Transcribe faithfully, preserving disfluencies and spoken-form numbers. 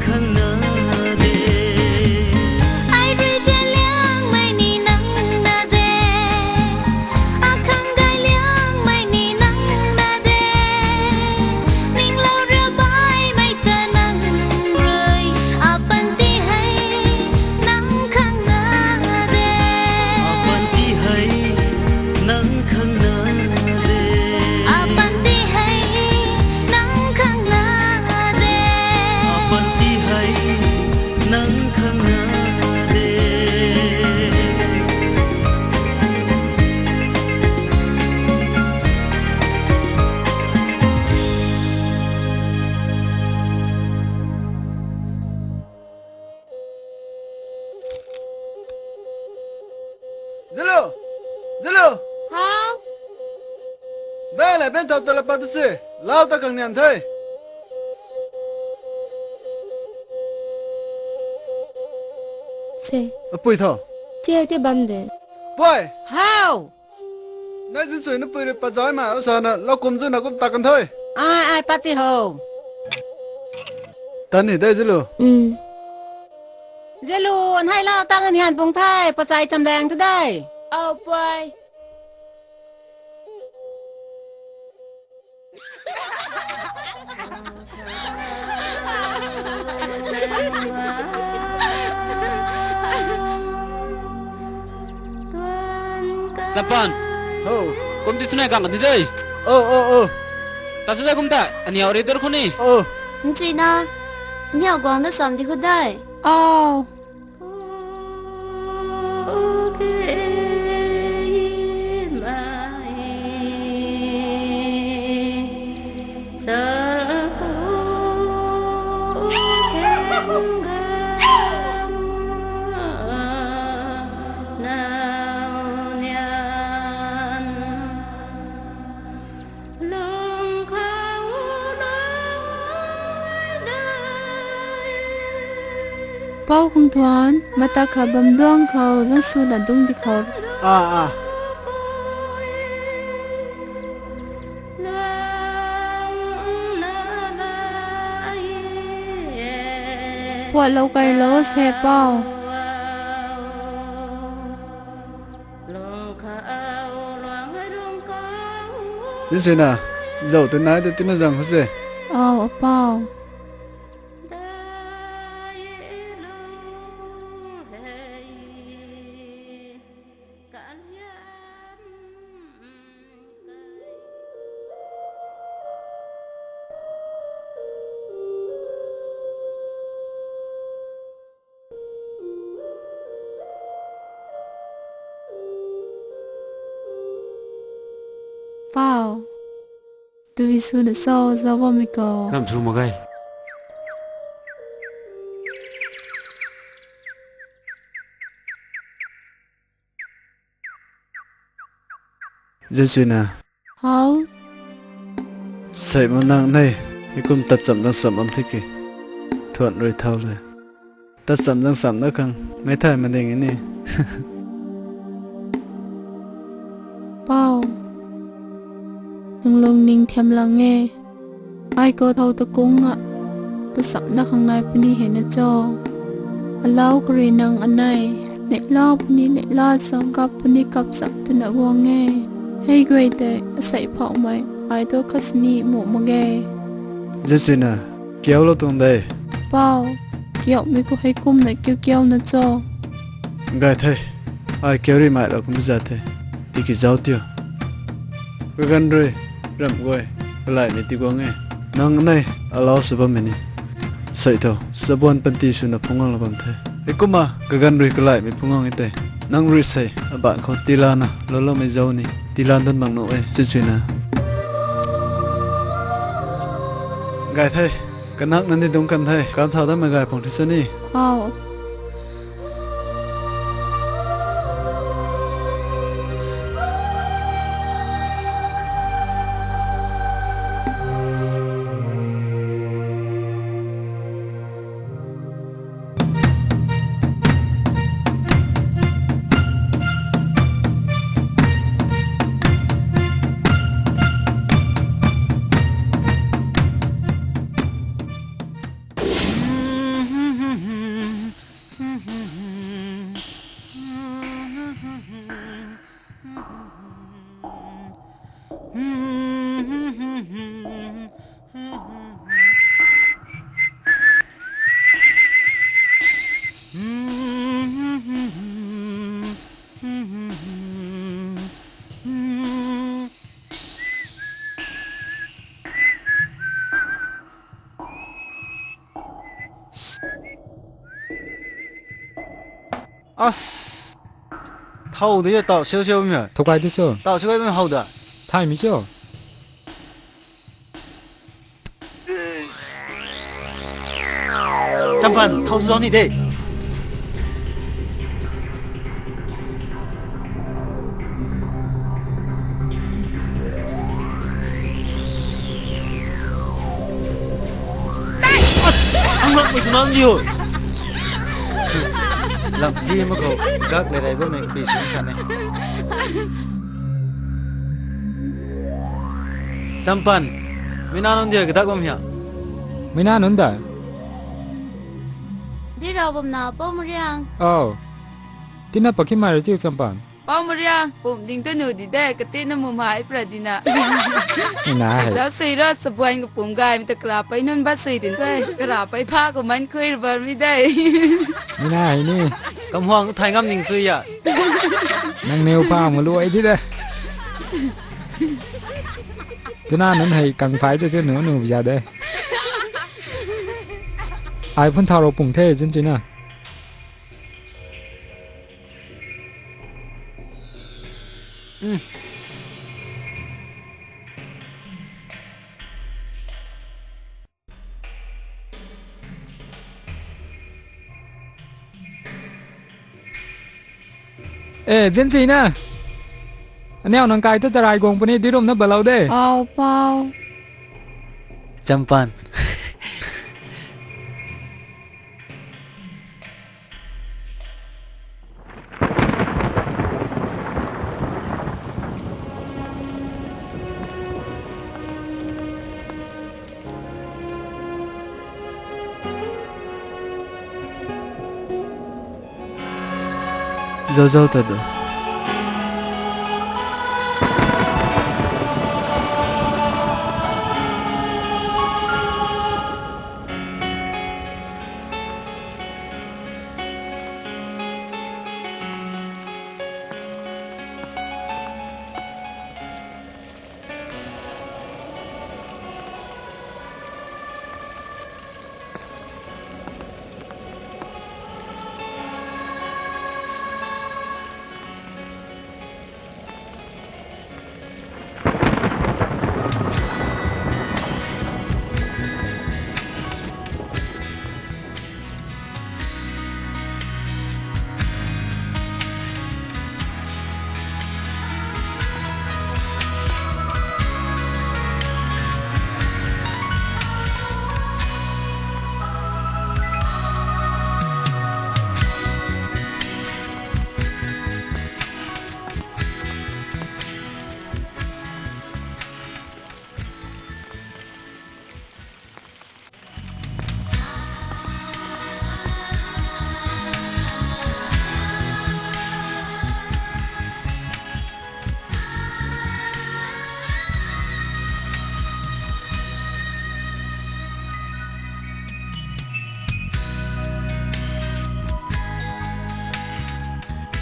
Khang na de. Ai rui ta liangmei ni nang na de. Akhang gay liangmei ni nang na de. Ninglou ra baimei ta nang rui. Apanty hei nang khang na de. Apanty hei nang khang na de. Apanty hei nang khang na de. Apanty hei nang khang na de. Zulu! Zulu! Hau? Bang le ben thau ta la pat tu se. Lau ta khang nian the. Se. Apui tho. Che te bam de. Pui! Hau! Nai zin sui na pui rui pat zai ma, usa na, lau kum zu na kum ta kan the. Ai, ai, pat ti ho. Tan ni de Zulu. Mm. Zulu, nai lau ta kan hian pung the, pachai cham dang tu de. Au, pui. Lapan. Ho. Kum ti sunai gang di de. O, o, o. Ta sunai kum ta, aniau ri dur khuni. O. Nchina. Aniau guang na sam di khudai. O. Pou Khungthuan, mata kha bam duang khou, lungsu na dung di khou. A, a. Puat lou kai lou se Pou. Ni sina, zau tu nai tu tina zang khou se. Au, apau. Pau, tui sw na cho, zau bammei khou. Nam sw mak ge. Zesina. Hau. Sei ma nang nei, heikum tat cham nang sam am thiki. Thuan rui thau le. Tat cham nang sam na khang, mei thay ma ding ni. Pau. Nang lung ning thiam lang e. Ai khou thau ta kung a, ta sapna khang nai puni hei na cho. Alau kari nang anei, neihla puni neihla chang kap puni kap chak twna guang e. Hei guay tei, asei phaumei, ai tu khasni mu mak ge. Zesina, kiau lou tuang de. Pau, kiaumei khou heikumna kiu kiau na cho. Gay the, ai kiau ri mai lou kum za the. Tiki zau tiu. Kaganv rui, ramh guay, kalaimei ti guang e. Nang anei, alau sw bammei ni. Sei tho, sabuan panty swna phungc guang la bam the. Heikumna, kaganv rui kalaimei phungc guang e tei. Nang rui sei, aban khou tiilana, lou loumei zau ni, tiilan dan bang nu e, chuchuna. Gay the, kanakna ni dungc kan the, kan thau datmei gay pang thi sw ni. Au. As. Thau de tau siu siu mi. Thokai de siu. Tau siu kai mi hau da. Thaymei siu. Champan, thau zau ni de. Ang lak mei kumang diu. Lam zi ma khou, gak le rai bammei kpi sung sa ne. Champan, mi na nunc dia kadak bam hia? Mi na nunc da. Di rau bam na, Pou Mariang. Oh. Tina pakhi mai ra tiu Champan. Pou Mariang, pum ding tu nu di de, kati na mum hai pra di na. Na hai. Zau sui ra, sabuan ka pum gay, mi ta kara pai nunc bat sui din the. Kara pai pha ko man khui ra bar mi de. Mi na hai ni. Kam huang thay ngam ning sui ya. Nang neu pha ma luai di de. Tuna nunc hei kang phai tu tu nu nu bia de. Ai phun thau rau pung the, zin chi na. E, zin chi na. Aniu nang kai tu tarai guang puni di rum na balou de. Pau, pau. Champan. Zau zau ta do.